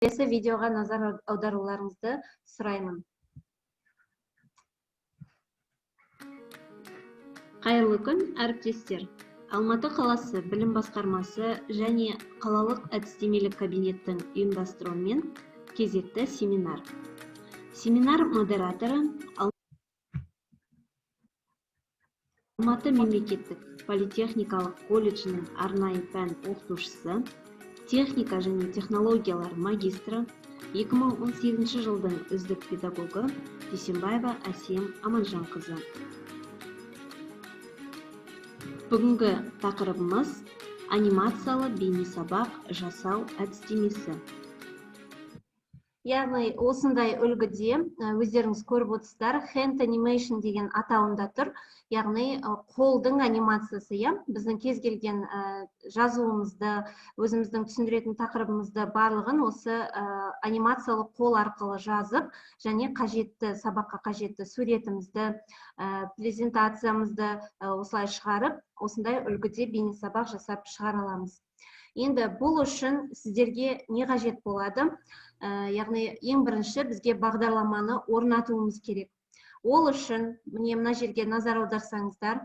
Келесі видеоға назар аударуларыңызды сұраймын. Қайырлы күн, әріптестер. Алматы қаласы білім басқармасы және қалалық әдістемелік кабинеттің ұйымдастыруымен кезекті семинар. Семинар модераторы Алматы мемлекеттік политехникалық колледжінің арнайы пән оқытушысы, техника және технологиялар магистрі, 2018 жылдың үздік педагогы Дүйсенбаева Әсем Аманжанқызы. Бүгінгі тақырыбымыз анимациялы бейнесабақ жасау әдістемесі. Яғни осындай үлгіде өздеріңіз көріп отырсыздар, Hand Animation деген атауында тұр, яғни қолдың анимациясы, иә, біздің кез келген жазуымызды, өзіміздің түсіндіретін тақырыбымызды барлығын осы анимациялы қол арқылы жазып, және қажетті сабаққа қажетті суретімізді, презентациямызды осылай шығарып, осындай үлгіде бейнесабақ жасап шығара аламыз. Енді бұл үшін сіздерге не қажет болады? Яғни ең бірінші бізге бағдарламаны орнатуымыз керек. Ол үшін міне мына жерге назар аударсаңыздар,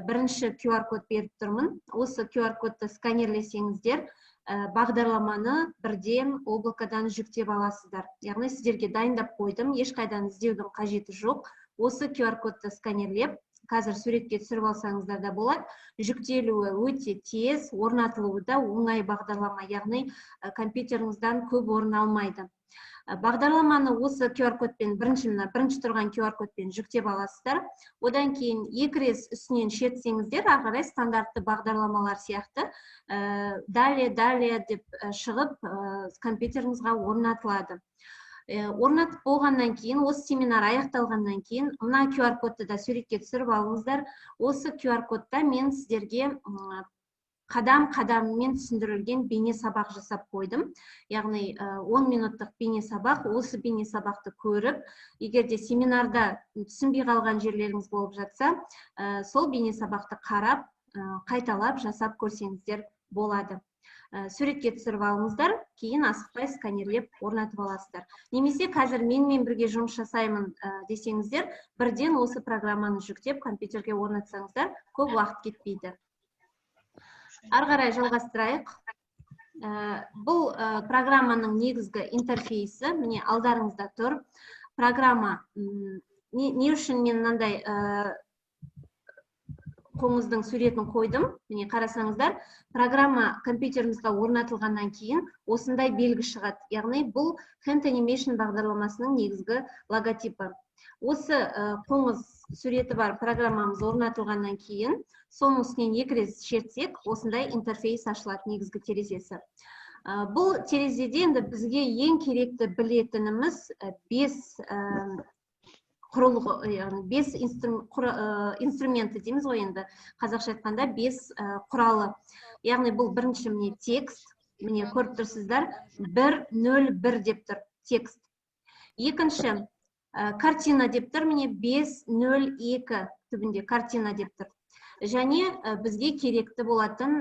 бірінші QR код беріп тұрмын. Осы QR кодты сканерлесеңіздер, бағдарламаны бірден облакадан жүктеп аласыздар. Яғни сіздерге дайындап қойдым, ешқайдан іздеудің қажеті жоқ. Осы QR кодты сканерлеп, қазір суретке түсіріп алсаңыздар да болады. Жүктелуі өте тез, орнатылуы да оңай бағдарлама, яғни компьютеріңізден көп орын алмайды. Бағдарламаны осы QR кодпен, бірінші тұрған QR кодпен жүктеп аласыздар. Одан кейін екі рет үстінен шертсеңіздер, ары қарай стандартты бағдарламалар сияқты, далее, далее деп шығып, компьютеріңізға орнатылады. Орнатып болғаннан кейін, осы семинар аяқталғаннан кейін, мына QR кодты да суретке түсіріп алыңыздар. Осы QR кодта мен сіздерге қадам-қадамымен түсіндірілген бейне сабақ жасап қойдым. Яғни 10 минуттық бейне сабақ. Осы бейне сабақты көріп, егер де семинарда түсінбей қалған жерлеріңіз болып жатса, сол бейне сабақты қарап, қайталап жасап көрсеңіздер болады. Суретке түсіріп алыңыздар, кейін асықпай сканерлеп орнатып аласыздар. Немесе қазір менімен бірге жұмыс жасаймын десеңіздер, бірден осы программаны жүктеп компьютерге орнатсаңыздар, көп уақыт кетпейді. Ары қарай жалғастырайық. Бұл программаның негізгі интерфейсі міне алдарыңызда тұр. Программа, не үшін мен мынандай қоңыздың суретін қойдым? Міне қарасаңыздар, программа компьютерімізге орнатылғаннан кейін осындай белгі шығады. Яғни бұл Hand Animation бағдарламасының негізгі логотипі. Осы қоңыз суреті бар программамыз орнатылғаннан кейін соның үстінен екі рет шертсек, осындай интерфейс ашылады, негізгі терезесі. Бұл терезеде енді бізге ең керекті білетініміз 5 құрылғы, яғни 5 инструменті дейміз ғой енді, қазақша айтқанда 5 құралы. Яғни бұл бірінші міне текст, міне көріп тұрсыздар, бір нөл бір деп тұр текст. Екінші картина деп тұр, міне бес нөл екі түбінде картина деп тұр. Және бізге керекті болатын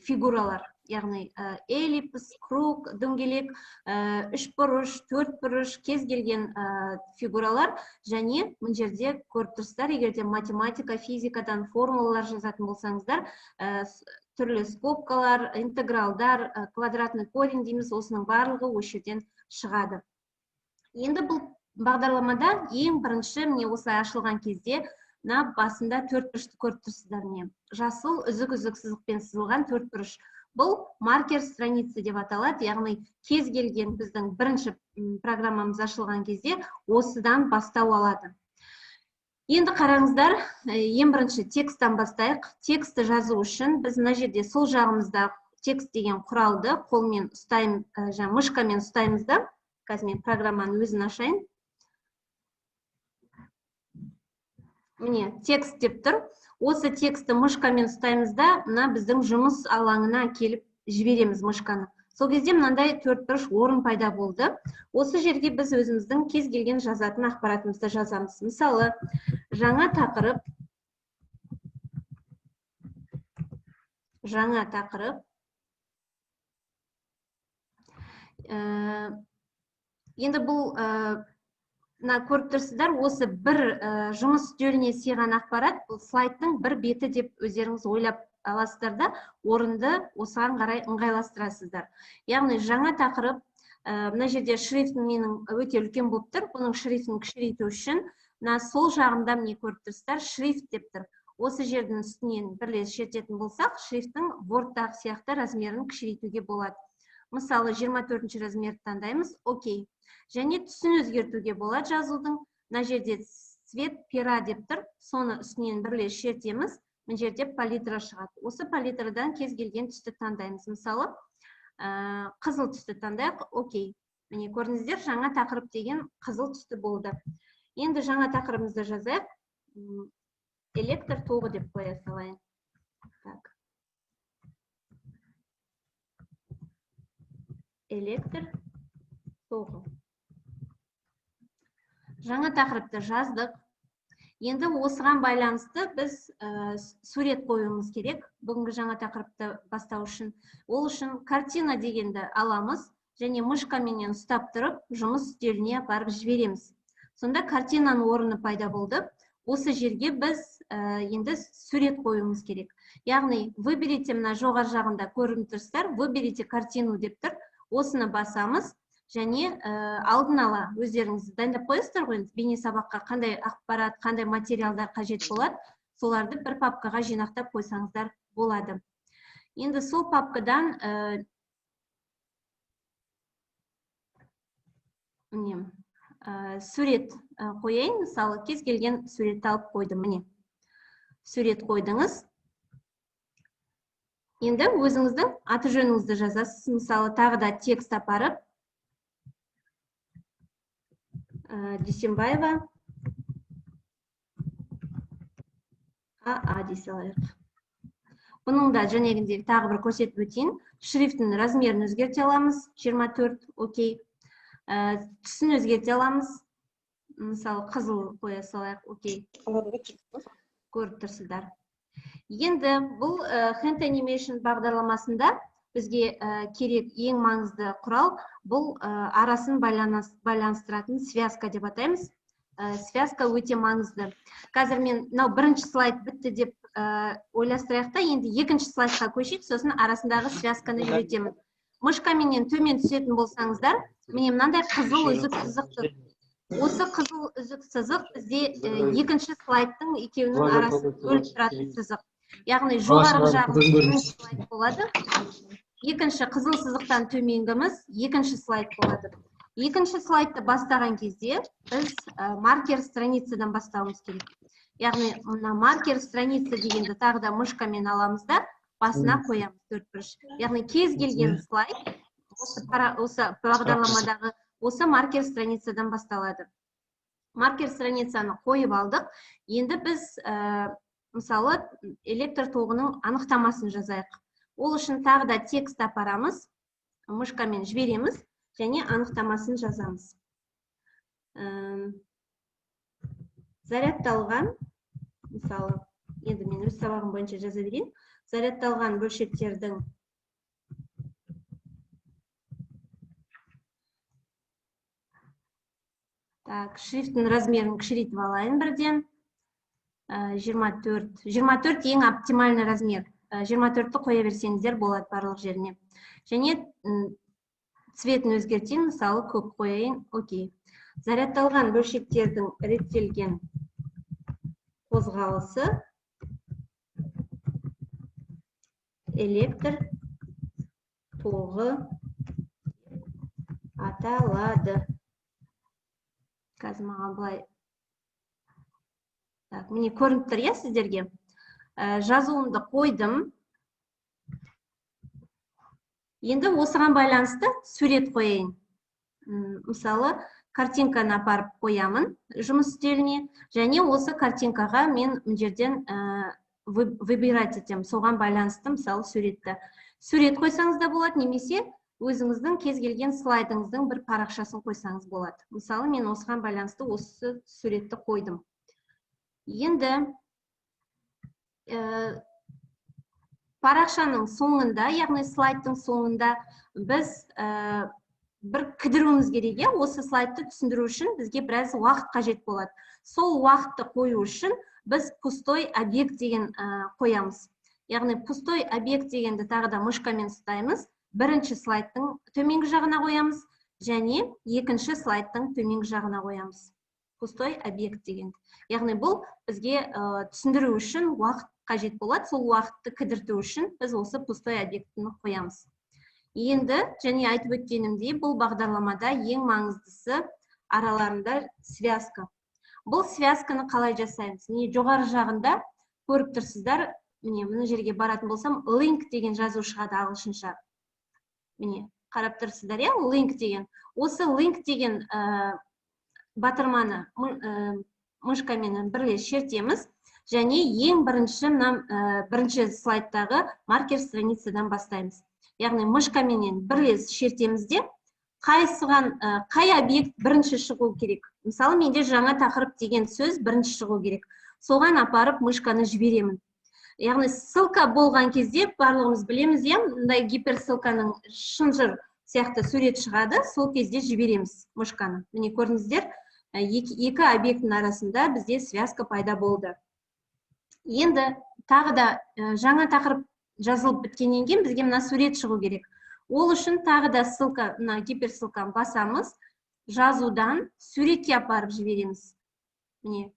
фигуралар, яғни эллипс, круг, дөңгелек, үшбұрыш, төртбұрыш, кез келген фигуралар. Және мына жерде көріп тұрсыздар, егер де математика, физикадан формулалар жазатын болсаңыздар, түрлі скобкалар, интегралдар, квадратный корень дейміз, осының барлығы осы жерден шығады. Енді бұл бағдарламада ең бірінші міне осылай ашылған кезде мына басында төрт бұрышты көріп тұрсыздар, міне жасыл үзік-үзік сызықпен сызылған төрт бұрыш. Бұл маркер страницы деп аталады, яғни кез келген біздің бірінші программамыз ашылған кезде осыдан бастау алады. Енді қараңыздар, ең бірінші тексттен бастайық. Текстті жазу үшін біз мына жерде сол жағымызда текст деген құралды қолмен ұстаймыз, жаңа мышкамен ұстаймыз да. Қазір мен программаның өзін ашайын. Міне текст деп тұр. Осы текстті мышкамен ұстаймыз да, мына біздің жұмыс алаңына келіп жібереміз мышканы. Сол кезде мынандай төрт бұрыш орын пайда болды. Осы жерге біз өзіміздің кез келген жазатын ақпаратымызды жазамыз. Мысалы, жаңа тақырып, жаңа тақырып. Енді бұл мына көріп тұрсыздар, осы бір жұмыс үстеліне сыйған ақпарат, бұл слайдтың бір беті деп өздеріңіз ойлап аласыздар да, орынды осыған қарай ыңғайластырасыздар. Яғни жаңа тақырып, мына жерде шрифтім менің өте үлкен болып тұр, бұның шрифтін кішірейту үшін мына сол жағында міне көріп тұрсыздар, шрифт деп тұр. Осы жердің үстінен бірлес шертетін болсақ, шрифттің Word-тағы сияқты размерін кішірейтуге болады. Мысалы, 24 размерді таңдаймыз, окей. Және түсін өзгертуге болады жазудың. Мына жерде цвет пера деп тұр, соны үстінен бірлес шертеміз. Мына жерде палитра шығады. Осы палитрадан кез келген түсті таңдаймыз. Мысалы, қызыл түсті таңдайық, окей. Міне көрдіңіздер, жаңа тақырып деген қызыл түсті болды. Енді жаңа тақырыбымызды жазайық. Электр тоғы деп қоя салайын. Так. Электр тоғы. Жаңа тақырыпты жаздық. Енді осыған байланысты біз сурет қоюымыз керек бүгінгі жаңа тақырыпты бастау үшін. Ол үшін картина дегенді аламыз және мышкаменен ұстап тұрып жұмыс үстеліне апарып жібереміз. Сонда картинаның орны пайда болды. Осы жерге біз енді сурет қоюымыз керек. Яғни выберите, мына жоғары жағында көрініп тұрсыздар, выберите картину деп тұр. Осыны басамыз және алдын ала өздеріңіз дайындап қоясыздар ғой, енді бейне сабаққа қандай ақпарат, қандай материалдар қажет болады, соларды бір папкаға жинақтап қойсаңыздар болады. Енді сол папкадан міне, сурет қояйын. Мысалы, кез келген суретті алып қойдым. Міне, сурет қойдыңыз. Енді өзіңіздің аты жөніңізді жазасыз. Мысалы, тағы да текст апарып, Дүйсенбаева АА дей салайық. Бұның да жәнегіндегі тағы бір көрсетіп өтейін. Шрифтің размерін өзгерте аламыз. 24, окей. Түсін өзгерте аламыз. Мысалы, қызыл қоя салайық, окей. Көріп тұрсыздар. Енді бұл Hand Animation бағдарламасында бізге керек ең маңызды құрал бұл арасын байланыстыратын связка деп атаймыз. Связка өте маңызды. Қазір мен мынау бірінші слайд бітті деп ойластырайық та, енді екінші слайдқа көшейік, сосын арасындағы связканы үйретемін. Мышкаменен төмен түсетін болсаңыздар, міне мынандай қызыл үзік сызық тұр. Осы қызыл үзік сызық бізде екінші слайдтың екеуінің арасын бөліп тұратын сызық. Яғни жоғарғы жағы бірінші слайд болады. Екінші қызыл сызықтан төменгіміз екінші слайд болады. Екінші слайдты бастаған кезде біз маркер страницадан бастауымыз керек. Яғни мына маркер страница дегенді тағы да мышкамен аламыз да басына қоямыз төрт бұрыш. Яғни кез келген слайд осы бағдарламадағы осы маркер страницадан басталады. Маркер страницаны қойып алдық. Енді біз, мысалы, электр тоғының анықтамасын жазайық. Ол үшін тағы да текст апарамыз, мышкамен жібереміз және анықтамасын жазамыз. Зарядталған, мысалы, енді мен өз сабағым бойынша жаза берейін. Зарядталған бөлшектердің Так, шрифтің размерін кішірейтіп алайын бірден. 24. 24 ең оптимальный размер. 24-ті қоя берсеңіздер болады барлық жеріне. Және цветін өзгертейін, мысалы, көк қояйын. Окей. Зарядталған бөлшектердің реттелген қозғалысы электр тоғы аталады. Қазір маған былай. Так, міне көрініп тұр, иә, сіздерге? Жазуымды қойдым. Енді осыған байланысты сурет қояйын. Мысалы, картинканы апарып қоямын жұмыс үстеліне, және осы картинкаға мен мына жерден выбирать етемін. Соған байланысты, мысалы, суретті. Сурет қойсаңыз да болады, немесе өзіңіздің кез келген слайдыңыздың бір парақшасын қойсаңыз болады. Мысалы, мен осыған байланысты осы суретті қойдым. Енді парақшаның соңында, яғни слайдтың соңында біз бір кідіруіміз керек, иә, осы слайдты түсіндіру үшін бізге біраз уақыт қажет болады. Сол уақытты қою үшін біз пустой объект деген қоямыз. Яғни пустой объект дегенді тағы да мышкамен ұстаймыз. Бірінші слайдтың төменгі жағына қоямыз және екінші слайдтың төменгі жағына қоямыз. Пустой объект дегенді. Яғни бұл бізге түсіндіру үшін уақыт қажет болады. Сол уақытты кідірту үшін біз осы пустой объектіні қоямыз. Енді және айтып өткенімдей, бұл бағдарламада ең маңыздысы араларында связка. Бұл связканы қалай жасаймыз? Міне, жоғары жағында көріп тұрсыздар, міне, мына жерге баратын болсам, link деген жазу шығады ағылшынша. Міне, қарап тұрсыздар, иә, link деген. Осы link деген батырманы мышкамен бірлес шертеміз және ең бірінші мына бірінші слайдтағы маркер страницадан бастаймыз. Яғни мышкаменен бірлес шертеміз де, қайсыған, қай объект бірінші шығу керек. Мысалы, менде жаңа тақырып деген сөз бірінші шығу керек. Соған апарып мышканы жіберемін. Яғни ссылка болған кезде барлығымыз білеміз, иә, мындай гиперссылканың шынжыр сияқты сурет шығады, сол кезде жібереміз мышканы. Міне, көрдіңіздер, екі объекттің арасында бізде связка пайда болды. Енді тағы да жаңа тақырып жазылып біткеннен кейін бізге мына сурет шығу керек. Ол үшін тағы да ссылка, мына гиперссылканы басамыз, жазудан суретке апарып жібереміз. Міне,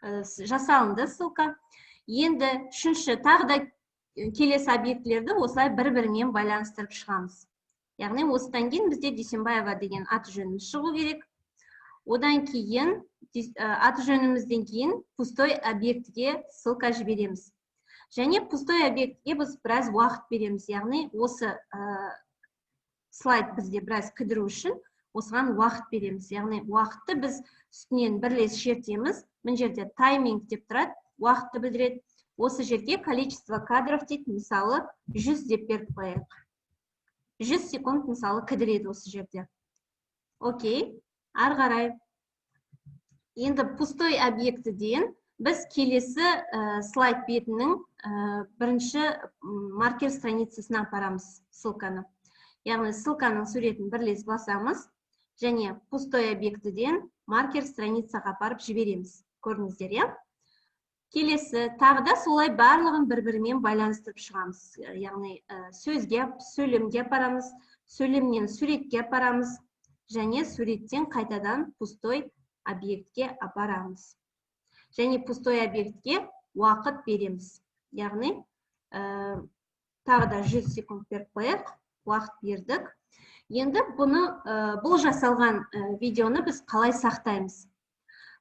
жасалынды ссылка. Енді үшінші, тағы да келесі объектілерді осылай бір-бірімен байланыстырып шығамыз. Яғни осыдан кейін бізде Дүйсенбаева деген аты жөніміз шығу керек. Одан кейін, аты жөнімізден кейін пустой объектіге ссылка жібереміз. Және пустой объектіге біз біраз уақыт береміз. Яғни осы слайд бізде біраз кідіру үшін осыған уақыт береміз. Яғни уақытты біз үстінен бірлес шертеміз. Мына жерде тайминг деп тұрады, уақытты білдіреді. Осы жерге количество кадров дейді, мысалы 100 деп беріп қояйық. 100 секунд мысалы кідіреді осы жерде. Окей, ары қарай. Енді пустой объектіден біз келесі слайд бетінің бірінші маркер страницасына апарамыз ссылканы. Яғни ссылканың суретін бірлес басамыз және пустой объектіден маркер страницаға апарып жібереміз. Көрдіңіздер, иә? Келесі, тағы да солай барлығын бір-бірімен байланыстырып шығамыз. Яғни сөзге, сөйлемге апарамыз, сөйлемнен суретке апарамыз және суреттен қайтадан пустой объектке апарамыз. Және пустой объектке уақыт береміз. Яғни тағы да 100 секунд беріп қояйық, уақыт бердік. Енді бұл жасалған видеоны біз қалай сақтаймыз?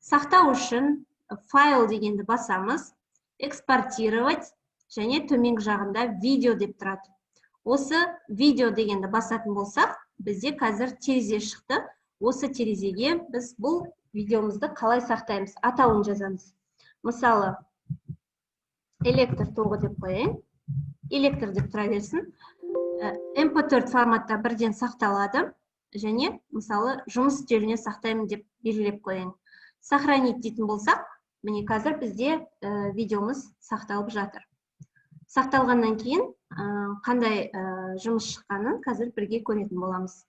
Сақтау үшін файл дегенді басамыз, экспортировать және төменгі жағында видео деп тұрады. Осы видео дегенді басатын болсақ, бізде қазір терезе шықты. Осы терезеге біз бұл видеомызды қалай сақтаймыз? Атауын жазамыз. Мысалы, электр тоғы деп қояйын. Электр деп тұра берсін. MP4 форматта бірден сақталады және мысалы жұмыс үстеліне сақтаймын деп белгілеп қояйын. Сохранить дейтін болсақ, міне қазір бізде видеомыз сақталып жатыр. Сақталғаннан кейін қандай жұмыс шыққанын қазір бірге көретін боламыз.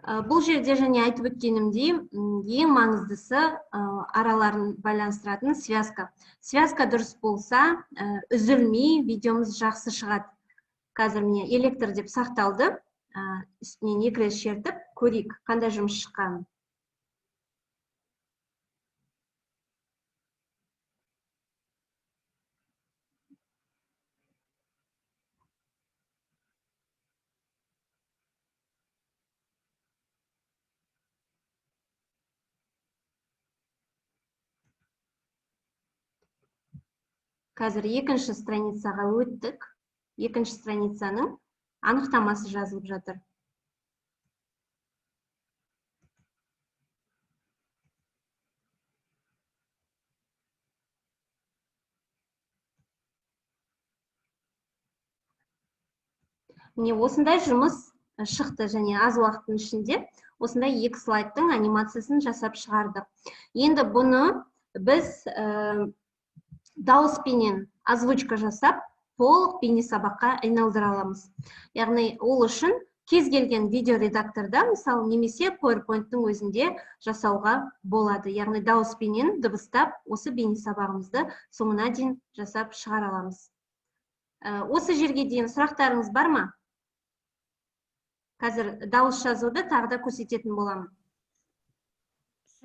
Бұл жерде және айтып өткенімдей, ең маңыздысы, араларын байланыстыратын связка. Связка дұрыс болса, үзілмей видеомыз жақсы шығады. Қазір міне электр деп сақталды. Үстінен екі рет шертіп көрейік, қандай жұмыс шыққанын. Қазір екінші страницаға өттік. Екінші страницаның анықтамасы жазылып жатыр. Міне осындай жұмыс Шықты және аз уақыттың ішінде осындай екі слайдтың анимациясын жасап шығардық. Енді бұны біз дауыспенен озвучка жасап, толық бейнесабаққа айналдыра аламыз. Яғни ол үшін кез келген видеоредакторда, мысалы, немесе PowerPoint-тың өзінде жасауға болады. Яғни дауыспенен дыбыстап, осы бейнесабағымызды соңына дейін жасап шығара аламыз. Осы жерге дейін сұрақтарыңыз бар ма? Қазір дауыс жазуды тағы да көрсететін боламын.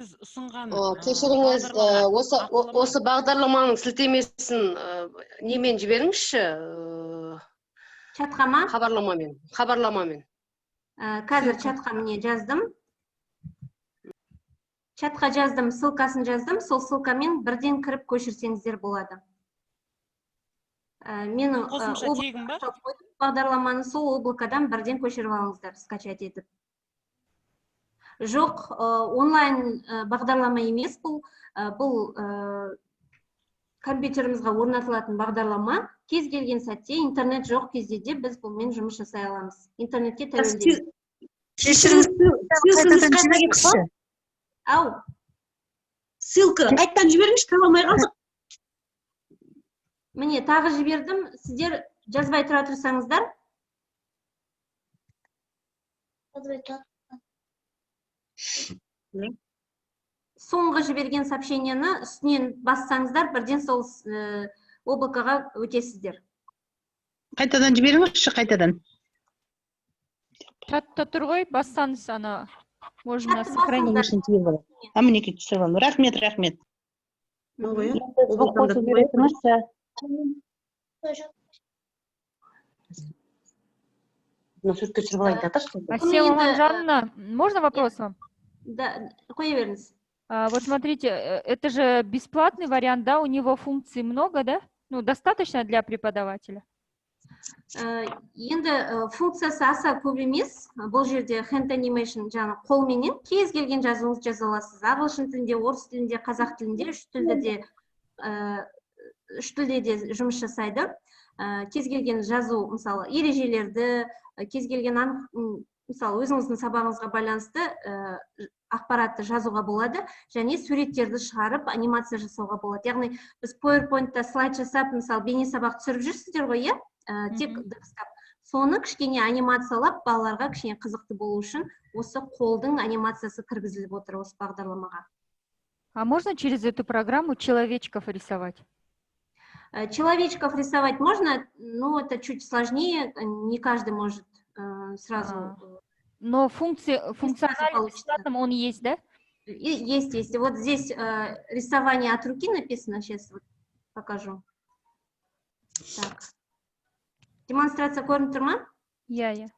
Сіз ұсынған Кешіріңіз, бағдарлама осы ақылы ма? Осы бағдарламаның сілтемесін немен жіберіңізші? Чатқа ма? Хабарламамен, хабарламамен. Қазір Ссылка. Чатқа, міне, жаздым. Чатқа жаздым, ссылкасын жаздым. Сол ссылкамен бірден кіріп көшірсеңіздер болады. Менің Қосымша облако тегін ба? жасап қойдым бағдарламаны, сол облакадан бірден көшіріп алыңыздар, скачать етіп. Жоқ, онлайн бағдарлама емес бұл. Бұл компьютерімізге орнатылатын бағдарлама. Кез келген сәтте, интернет жоқ кезде де біз бұнымен жұмыс жасай аламыз. Интернетке тәуелді емес. Кешіріңіз, Ссылкаңыз қайтадан қайда кетіп жіберіңізші. Қалды? Ау. Ссылка қайтадан жіберіңізші, таба алмай қалдық. Міне, тағы жібердім. Сіздер жазбай тұра тұрсаңыздар. Жазбай. Соңғы жіберген сообщениені үстінен бассаңыздар, бірден сол облакаға өтесіздер. Қайтадан жіберіңізші, қайтадан. Чатта тұр ғой, бассаңыз, ана можно Чатты сохранить. басыңыздар. Үшін тиіп алады. А, мінекей, түсіріп алдым. Рахмет, рахмет. Ғой, иә? Енді звук Облаканда қосып жібересіңізші. Жоқ. Мына суретке түсіріп алайын да. Асема Енді, Маманжановна, можно вопрос вам? Да, қоя беріңіз. Вот смотрите, это же бесплатный вариант, да? У него функций много, да? Ну, достаточно для преподавателя? Енді функциясы аса көп емес. Бұл жерде hand animation, жаңа қолменен кез келген жазуыңызды жаза аласыз. Ағылшын тілінде, орыс тілінде, қазақ тілінде, үш тілде де жұмыс жасайды. Кез келген жазу, мысалы, ережелерді, кез келген анық, мысалы, өзіңіздің сабағыңызға байланысты ақпаратты жазуға болады және суреттерді шығарып, анимация жасауға болады. Яғни біз PowerPoint-та слайд жасап, мысалы, бейне сабақ түсіріп жүрсіздер ғой, иә? Тек дыбыстап. Соны кішкене анимациялап, балаларға кішкене қызықты болу үшін осы қолдың анимациясы кіргізіліп отыр осы бағдарламаға. А можно через эту программу человечков рисовать? Человечков рисовать можно, но это чуть сложнее, не каждый может сразу. А. Но функции, функционально получится. Бесплатном он есть, да? Есть, есть. Вот здесь рисование от руки написано, сейчас вот покажу. Так. Демонстрация көрініп тұр ма? Иә.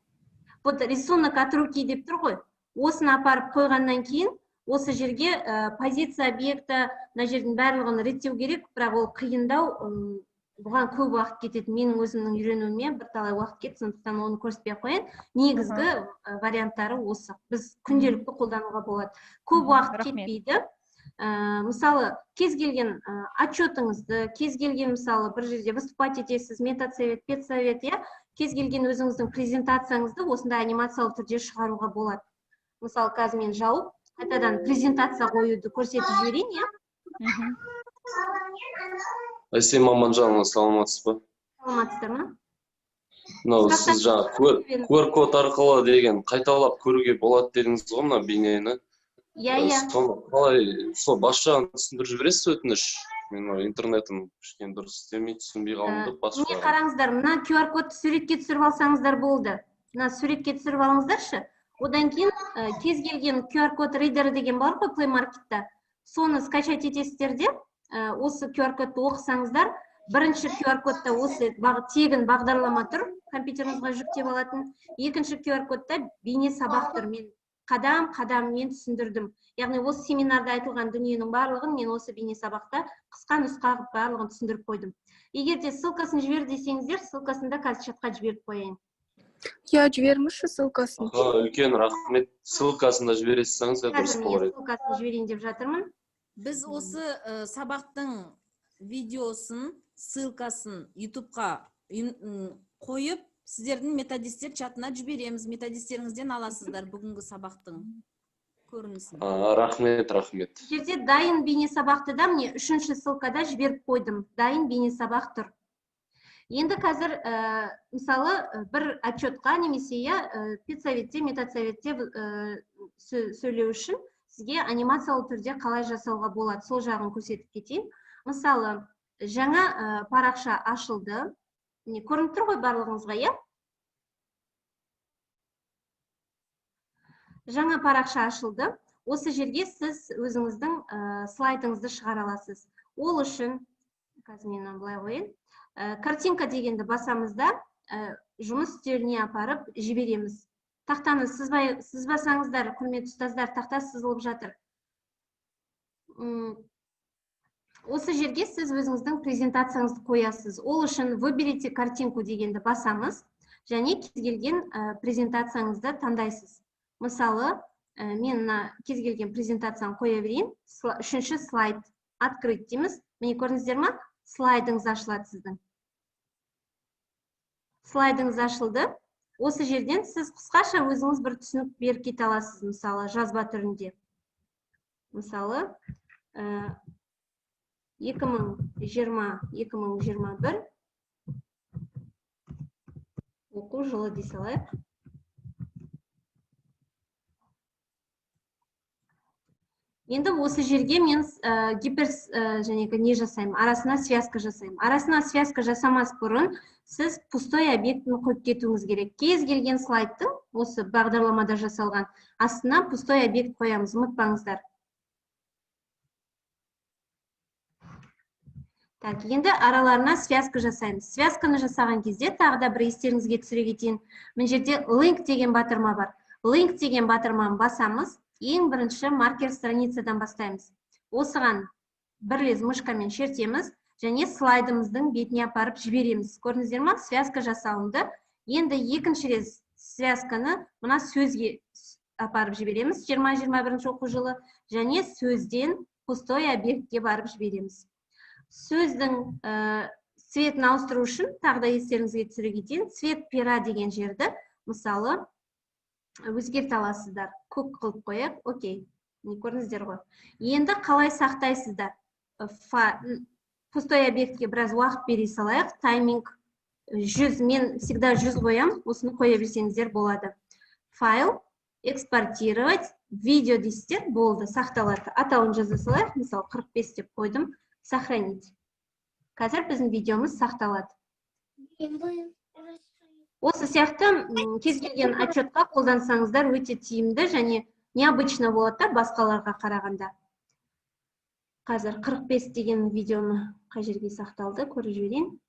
Вот рисунок от руки деп тұр ғой. Осыны апарып қойғаннан кейін осы жерге позиция объекта, мына жердің барлығын реттеу керек, бірақ ол қиындау, бұған көп уақыт кетеді. Менің өзімнің үйренуіме бірталай уақыт кетті, сондықтан оны көрсетпей ақ қояйын. Негізгі варианттары осы. Біз күнделікті қолдануға болады. Көп уақыт рахмет. кетпейді. Мысалы, кез келген отчетыңызды, кез келген, мысалы, бір жерде выступать етесіз, методсовет, педсовет, иә, кез келген өзіңіздің презентацияңызды осындай анимациялы түрде шығаруға болады. Мысалы, қазір мен жауып, қайтадан презентация қоюды көрсетіп жіберейін, иә. Әсем Аманжанова, саламатсыз ба? Саламатсыздар ма? Мынау Сұрақтар сіз жаңа QR код арқылы деген қайталап көруге болады дедіңіз ғой мына бейнені. Иә. Соны қалай, сол бас жағын түсіндіріп жібересіз, өтініш. Мен мынау интернетім кішкене дұрыс істемей, түсінбей қалдым да бас Міне, жағын. қараңыздар, мына QR кодты суретке түсіріп алсаңыздар болды. Мына суретке түсіріп алыңыздаршы. Одан кейін кез келген QR код ридері деген бар ғой Play Marketта. Соны скачать етесіздер де, осы QR кодты оқысаңыздар, бірінші QR кодта осы тегін бағдарлама тұр, компьютеріңізге жүктеп алатын. Екінші QR кодта бейне сабақ тұр. Мен қадам қадаммен түсіндірдім. Яғни осы семинарда айтылған дүниенің барлығын мен осы бейне сабақта қысқа нұсқа қылып барлығын түсіндіріп қойдым. Егер де ссылкасын жібер десеңіздер, ссылкасын да қазір чатқа жіберіп қояйын. Иә, жіберіңізші ссылкасын. Аха, үлкен рахмет. Ссылкасын да жібере салсаңыз, дұрыс Қазір болар міне, еді. ссылкасын жіберейін деп жатырмын. Біз осы сабақтың видеосын, ссылкасын ютубқа қойып, Сіздердің методисттер чатына жібереміз, методистеріңізден аласыздар бүгінгі сабақтың көрінісін. А, рахмет, рахмет. Бұл жерде дайын бейне сабақты да, міне, үшінші ссылкада жіберіп қойдым, дайын бейне сабақ тұр. Енді қазір, мысалы, бір отчетқа немесе, иә, педсоветте, методсоветте сөйлеу үшін сізге анимациялы түрде қалай жасауға болады, сол жағын көрсетіп кетейін. Мысалы, жаңа парақша ашылды, міне, көрініп тұр ғой барлығыңызға, иә? Жаңа парақша ашылды. Осы жерге сіз өзіңіздің слайдыңызды шығара аласыз. Ол үшін қазір мен мынаны былай қояйын. Картинка дегенді басамыз да, жұмыс үстеліне апарып жібереміз. Тақтаны сызбай, сызбасаңыздар, құрметті ұстаздар, тақта сызылып жатыр. Осы жерге сіз өзіңіздің презентацияңызды қоясыз. Ол үшін «Выберите картинку» дегенді басамыз және кез келген презентацияңызды таңдайсыз. Мысалы, мен мына кез келген презентацияны қоя берейін. Үшінші слайд, «Открыть» дейміз. Міне, көрдіңіздер ма? Слайдыңыз ашылады сіздің. Слайдыңыз ашылды. Осы жерден сіз қысқаша өзіңіз бір түсінік беріп кете аласыз, мысалы, жазба түрінде. Мысалы, 2020-2021 оқу жылы дей салайық. Енді осы жерге мен гипер жәнегі не жасаймын, арасына связка жасаймын. Арасына связка жасамас бұрын сіз пустой объектіні қойып кетуіңіз керек. Кез келген слайдтың, осы бағдарламада жасалған, астына пустой объект қоямыз, ұмытпаңыздар. Так, енді араларына связка жасаймыз. Связканы жасаған кезде тағы да бір естеріңізге түсіре кетейін. Мына жерде link деген батырма бар. Link деген батырманы басамыз. Ең бірінші маркер страницадан бастаймыз. Осыған бір рет мышкамен шертеміз және слайдымыздың бетіне апарып жібереміз. Көрдіңіздер ма? Связка жасалынды. Енді екінші рет связканы мына сөзге апарып жібереміз. 20-21 оқу жылы және сөзден пустой объектке барып жібереміз. Сөздің цветін ауыстыру үшін тағы да естеріңізге түсіре кетейін. Цвет пера деген жерді, мысалы, өзгерте аласыздар. Көк қылып қояйық. Окей. Міне, көрдіңіздер ғой. Енді қалай сақтайсыздар? Пустой объектке біраз уақыт бере салайық. Тайминг 100, мен всегда 100 қоямын. Осыны қоя берсеңіздер болады. Файл, экспортировать, видео дейсіздер, болды, сақталады. Атауын жаза салайық. Мысалы, 45 деп қойдым. Сохранить. Қазір біздің видеомыз сақталады. Осы сияқты кез келген отчетқа қолдансаңыздар, өте тиімді және необычно болады да басқаларға қарағанда. Қазір 45 деген видеоны қай жерге сақталды, көріп жіберейін.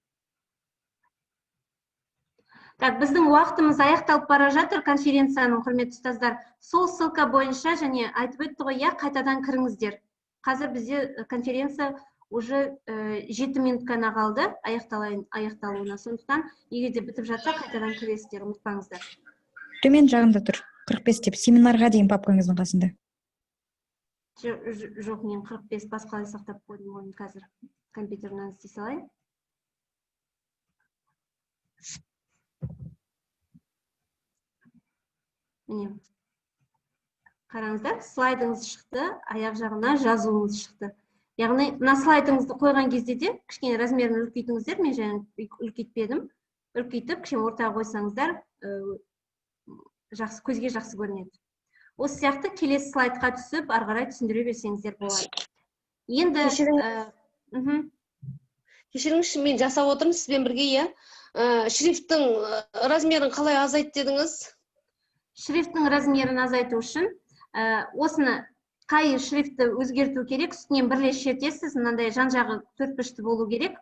Так, біздің уақытымыз аяқталып бара жатыр конференцияның, құрметті ұстаздар. Сол ссылка бойынша және айтып өтті ғой, иә, қайтадан кіріңіздер. Қазір бізде конференция уже 7 минут қана қалды аяқталуына. Сондықтан егер де бітіп жатса, қайтадан кіресіздер, ұмытпаңыздар. Төмен жағында тұр, 45 деп, семинарға деген папкаңыздың қасында. Жоқ, мен 45 басқалай сақтап қойдым ғой, қазір компьютерінен істей салайын. Міне, қараңыздар, слайдыңыз шықты, аяқ жағына жазуыңыз шықты. Яғни мына слайдыңызды қойған кезде де кішкене размерін үлкейтіңіздер, мен жаңа үлкейтпедім. Үлкейтіп, кішкене ортаға қойсаңыздар, жақсы, көзге жақсы көрінеді. Осы сияқты келесі слайдқа түсіп, ары қарай түсіндіре берсеңіздер болады. Енді Кешіріңізші, мен жасап отырмын сізбен бірге, иә. Шрифттің размерін қалай азайт дедіңіз? Шрифттің размерін азайту үшін осыны, қай шрифтті өзгерту керек, үстінен бір рет шертесіз, мынандай жан жағы төртбұрышты болу керек.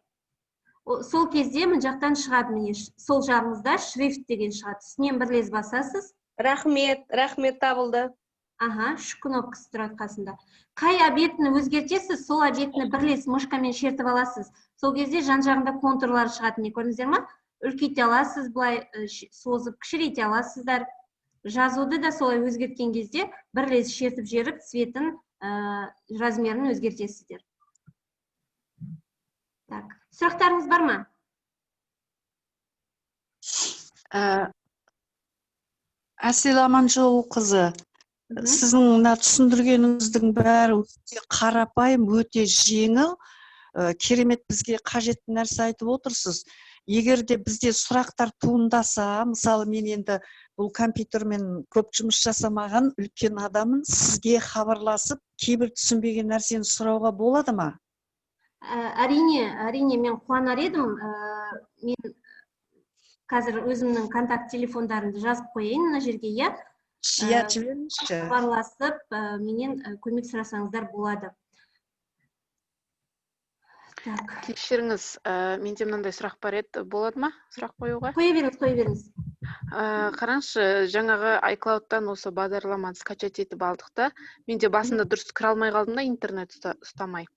Сол кезде мына жақтан шығады, міне, сол жағыңызда шрифт деген шығады. Үстінен бір рет басасыз. Рахмет, рахмет, табылды. Аха, үш кнопкасы тұрады қасында. Қай объектіні өзгертесіз, сол объектіні бір рет мышкамен шертіп аласыз. Сол кезде жан жағында контурлар шығады, міне, көрдіңіздер ма? Үлкейте аласыз, былай созып, кішірейте аласыздар. Жазуды да солай өзгерткен кезде бір рет шертіп жіберіп, цветін, размерін өзгертесіздер. Так, сұрақтарыңыз бар ма? Әсел Аманжолқызы, сіздің мына түсіндіргеніңіздің бәрі өте қарапайым, өте жеңіл, керемет, бізге қажетті нәрсе айтып отырсыз. Егер де бізде сұрақтар туындаса, мысалы, мен енді бұл компьютермен көп жұмыс жасамаған үлкен адаммын, сізге хабарласып, кейбір түсінбеген нәрсені сұрауға болады ма? Әрине, әрине, мен қуанар едім. Мен қазір өзімнің контакт телефондарымды жазып қояйын мына жерге, иә? Иә, жіберіңізші. Хабарласып, менен көмек сұрасаңыздар болады. Так. Кешіріңіз, менде мынандай сұрақ бар еді, болады ма сұрақ қоюға? Қоя беріңіз, қоя беріңіз. Қараңызшы, жаңағы iCloud'тан осы бағдарламаны скачать етіп алдық та, менде басында дұрыс кіре алмай қалдым да, интернет ұстамай.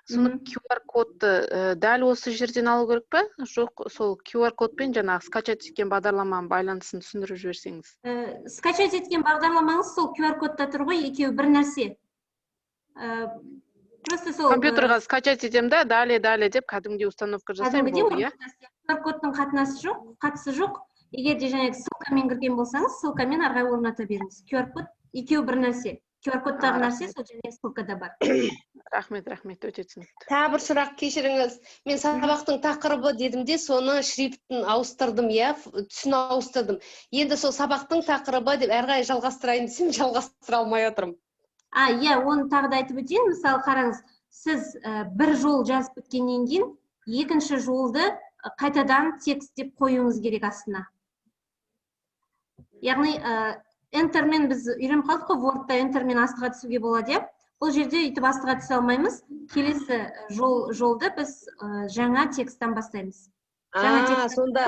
Соны QR кодты дәл осы жерден алу керек пе? Жоқ, сол QR кодпен жаңағы скачать еткен бағдарламаның байланысын түсіндіріп жіберсеңіз. Скачать еткен бағдарламаңыз сол QR кодта тұр ғой, екеуі бір нәрсе. Просто сол компьютерға скачать етемін да, далее, далее деп кәдімгідей установка жасаймын, болды, иә? QR кодтың қатынасы жоқ, қатысы жоқ. Егер де жаңағы ссылкамен кірген болсаңыз, ссылкамен ары қарай орната беріңіз. QR код екеуі бір нәрсе. QR кодтағы нәрсе сол және ссылкада бар. Рахмет, рахмет, өте түсінікті. Тағы бір сұрақ, кешіріңіз. Мен сабақтың тақырыбы дедім де, соны шрифтін ауыстырдым, иә, түсін ауыстырдым. Енді сол сабақтың тақырыбы деп әрі қарай жалғастырайын десем, жалғастыра алмай отырмын. А, иә, оны тағы да айтып өтейін. Мысалы, қараңыз, сіз бір жол жазып біткеннен кейін екінші жолды қайтадан текст деп қоюыңыз керек астына. Яғни, Enter-мен біз үйреніп қалдық қой, Word-та Enter-мен астыға түсуге болады, иә? Бұл жерде өйтіп астыға түсе алмаймыз. Келесі жолды біз жаңа тексттен бастаймыз. Жаңа сонда,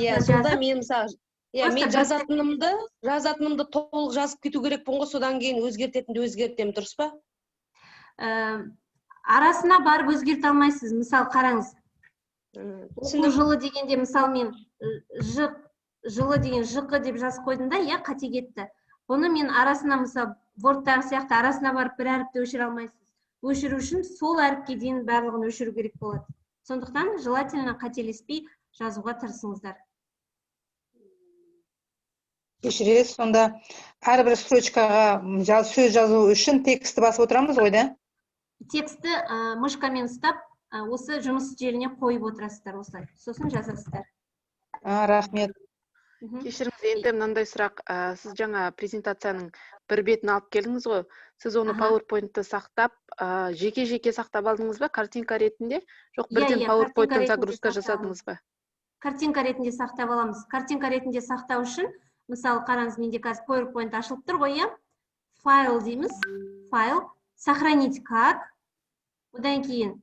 иә, сонда мен мысалы, иә, мен жазатынымды толық жазып кету керекпін ғой, содан кейін өзгертетінді өзгертемін, дұрыс па? Арасына барып өзгерте алмайсыз. Мысалы, қараңыз. Оқу жылы дегенде, мысалы, мен жылы деген жықы деп жазып қойдым да, иә, қате кетті. Бұны мен арасына, мысалы, Word-тағы сияқты арасына барып бір әріпті өшіре алмайсыз. Өшіру үшін сол әріпке дейін барлығын өшіру керек болады. Сондықтан желательно қателеспей жазуға тырысыңыздар. Кешіресіз, сонда әрбір строчкаға сөз жазу үшін текстті басып отырамыз ғой, да? Текстті мышкамен ұстап, осы жұмыс үстеліне қойып отырасыздар осылай. Сосын жазасыздар. Рахмет. Кешіріңіз, енді мынандай сұрақ. Сіз жаңа презентацияның бір бетін алып келдіңіз ғой. Сіз оны PowerPoint-ты сақтап, жеке-жеке сақтап алдыңыз ба, картинка ретінде? Жоқ, бірден PowerPoint-тан загрузка жасадыңыз ба? Картинка ретінде сақтап аламыз. Картинка ретінде сақтау үшін, мысалы, қараңыз, менде қазір PowerPoint ашылып тұр ғой, иә? Файл дейміз. Файл. Сохранить как. Одан кейін,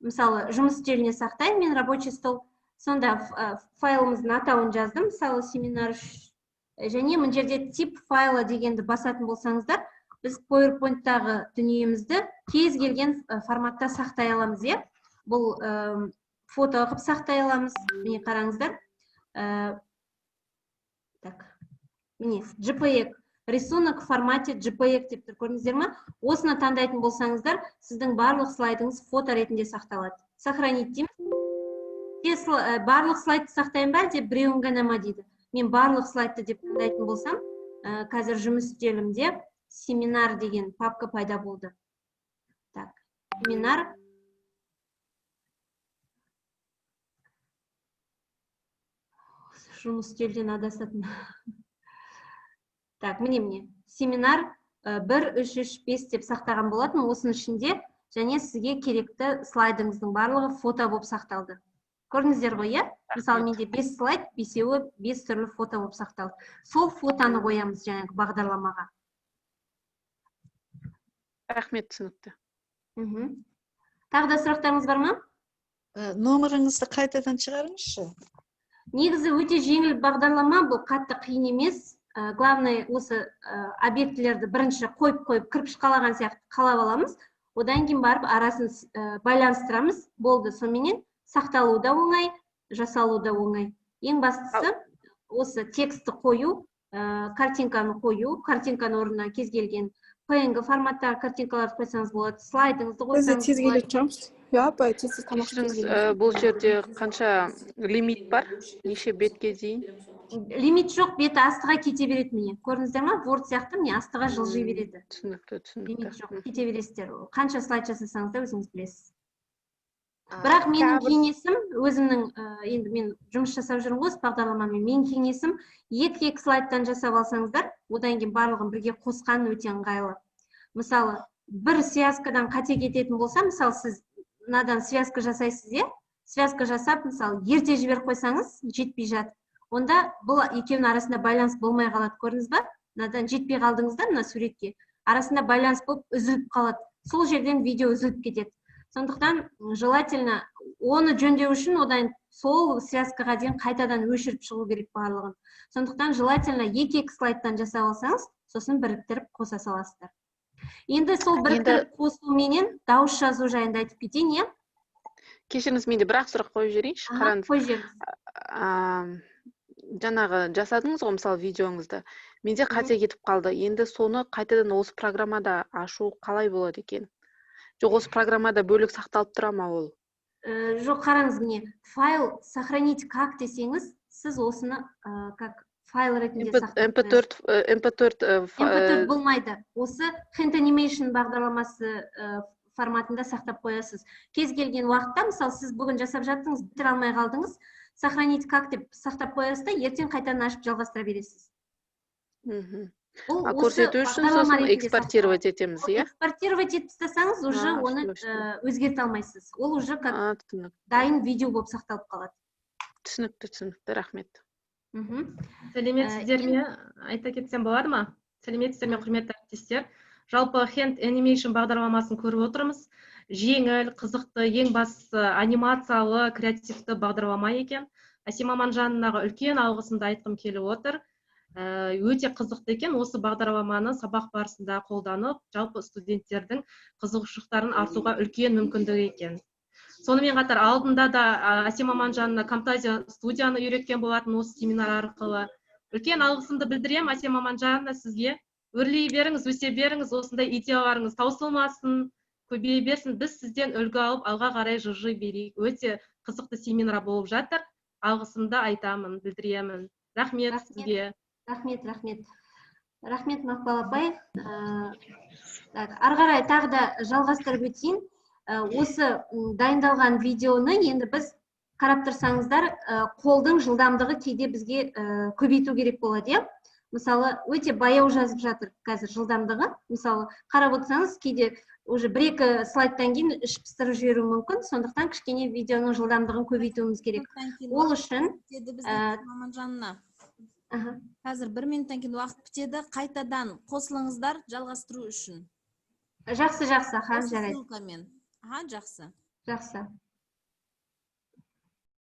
мысалы, жұмыс үстеліне сақтаймын мен, рабочий стол. Сонда файлымыздың атауын жаздым, мысалы, семинар 3. Және мына жерде тип файла дегенді басатын болсаңыздар, біз PowerPoint-тағы дүниемізді кез келген форматта сақтай аламыз, иә? Бұл фото қылып сақтай аламыз. Міне, қараңыздар. Так, міне, JPEG, рисунок в формате JPEG деп тұр, көрдіңіздер ма? Осыны таңдайтын болсаңыздар, сіздің барлық слайдыңыз фото ретінде сақталады. Сохранить дейміз. Барлық слайдты сақтайын ба, деп біреуін ғана ма дейді. Мен барлық слайдты деп таңдайтын болсам, қазір жұмыс үстелімде семинар деген папка пайда болды. Так, семинар. Жұмыс үстелден адасатын. Так, міне. Семинар 1, 3, 3, 5 деп сақтаған болатын. Осының ішінде және сізге керекті слайдыңыздың барлығы фото болып сақталды. Көрдіңіздер ғой, иә? Мысалы, менде 5 слайд, бесеуі 5 түрлі фото болып сақталды. Сол фотоны қоямыз жаңағы бағдарламаға. Рахмет, түсінікті. Тағы да сұрақтарыңыз бар ма? Номеріңізді қайтадан шығарыңызшы. Негізі өте жеңіл бағдарлама, бұл қатты қиын емес. Главное, осы объектілерді бірінші қойып-қойып, кірпіш қалаған сияқты қалап аламыз. Одан кейін барып арасын байланыстырамыз. Болды, соныменен сақталу да оңай, жасалу да оңай. Ең бастысы осы текстті қою, картинканы қою, картинканың орнына кез келген PNG форматтағы картинкаларды қойсаңыз болады, слайдыңызды қойсаңыз тез болады. келетін шығармыз. Иә, апай, тез тамақ Кешіріңіз, бұл жерде қанша лимит бар? Неше бетке дейін? Лимит жоқ, беті астыға кете береді, міне, көрдіңіздер ма? Word сияқты, міне, астыға жылжи береді. Түсінікті, түсінікті. Лимит жоқ, кете бересіздер. Қанша слайд жасасаңыз да, өзіңіз білесіз. Бірақ менің кеңесім, өзімнің, енді мен жұмыс жасап жүрмін ғой осы бағдарламамен, менің кеңесім: екі екі слайдтан жасап алсаңыздар, одан кейін барлығын бірге қосқан өте ыңғайлы. Мысалы, бір связкадан қате кететін болса, мысалы, сіз мынадан связка жасайсыз, иә, связка жасап, мысалы, ерте жіберіп қойсаңыз, жетпей жатып, онда бұл екеуінің арасында байланыс болмай қалады, көрдіңіз ба? Мынадан жетпей қалдыңыз да, мына суретке арасында байланыс болып үзіліп қалады, сол жерден видео үзіліп кетеді. Сондықтан желательно оны жөндеу үшін одан сол связкаға дейін қайтадан өшіріп шығу керек барлығын. Сондықтан желательно екі екі слайдтан жасап алсаңыз, сосын біріктіріп қоса саласыздар. Енді сол біріктіріп қосуменен дауыс жазу жайында айтып кетейін, иә. Кешіріңіз, менде бір ақ сұрақ қойып жіберейінші. Аха, қараңыз. Қойып жіберіңіз. Жаңағы жасадыңыз ғой, мысалы, видеоңызды, менде қате кетіп қалды. Енді соны қайтадан осы программада ашу қалай болады екен? Жоқ, осы программада бөлек сақталып тұра ма ол? Жоқ, қараңыз, міне, файл, сохранить как десеңіз, сіз осыны как файл ретінде сақтап MP4, MP4. MP4 болмайды. Осы Hand Animation бағдарламасы форматында сақтап қоясыз. Кез келген уақытта, мысалы, сіз бүгін жасап жаттыңыз, бітіре алмай қалдыңыз, сохранить как деп сақтап қоясыз да, ертең қайтадан ашып жалғастыра бересіз. Бұл А осы көрсету үшін бағдарлама сосын ретінде экспортировать етеміз, иә? Экспортировать етіп тастасаңыз, уже оны өзгерте алмайсыз. Ол уже как Түсінікті. дайын видео болып сақталып қалады. Түсінікті, рахмет. Сәлеметсіздер ме? Айта кетсем болады ма? Сәлеметсіздер ме, құрметті әріптестер? Жалпы Hand Animation бағдарламасын көріп отырмыз. Жеңіл, қызықты, ең бастысы анимациялы, креативті бағдарлама екен. Әсем Аманжановнаға үлкен алғысымды айтқым келіп отыр. Өте қызықты екен. Осы бағдарламаны сабақ барысында қолданып, жалпы студенттердің қызығушылықтарын артуға үлкен мүмкіндік екен. Сонымен қатар алдында да Әсем Аманжановна Camtasia студияны үйреткен болатын осы семинар арқылы. Үлкен алғысымды білдіремін, Әсем Аманжановна, сізге. Өрлей беріңіз, өсе беріңіз, осындай идеяларыңыз таусылмасын, көбейе берсін. Біз сізден үлгі алып, алға қарай жылжи берейік. Өте қызықты семинар болып жатыр. Алғысымды айтамын, білдіремін. Рахмет сізге. Рахмет, рахмет. Рахмет, Мақпал апай. Так, ары қарай тағы да жалғастырып өтейін. Осы дайындалған видеоны енді біз қарап тұрсаңыздар, қолдың жылдамдығы кейде бізге көбейту керек болады, иә? Мысалы, өте баяу жазып жатыр қазір жылдамдығы. Мысалы, қарап отырсаңыз, кейде уже бір екі слайдтан кейін іш пыстырып жіберуі мүмкін. Сондықтан кішкене видеоның жылдамдығын көбейтуіміз керек. Ол үшін Бітеді біздің, Маманжанна. Қазір бір минуттан кейін уақыт бітеді. Қайтадан қосылыңыздар жалғастыру үшін. Жақсы, жақсы, аха, Осы жарайды. ссылкамен. Аха, жақсы. Жақсы.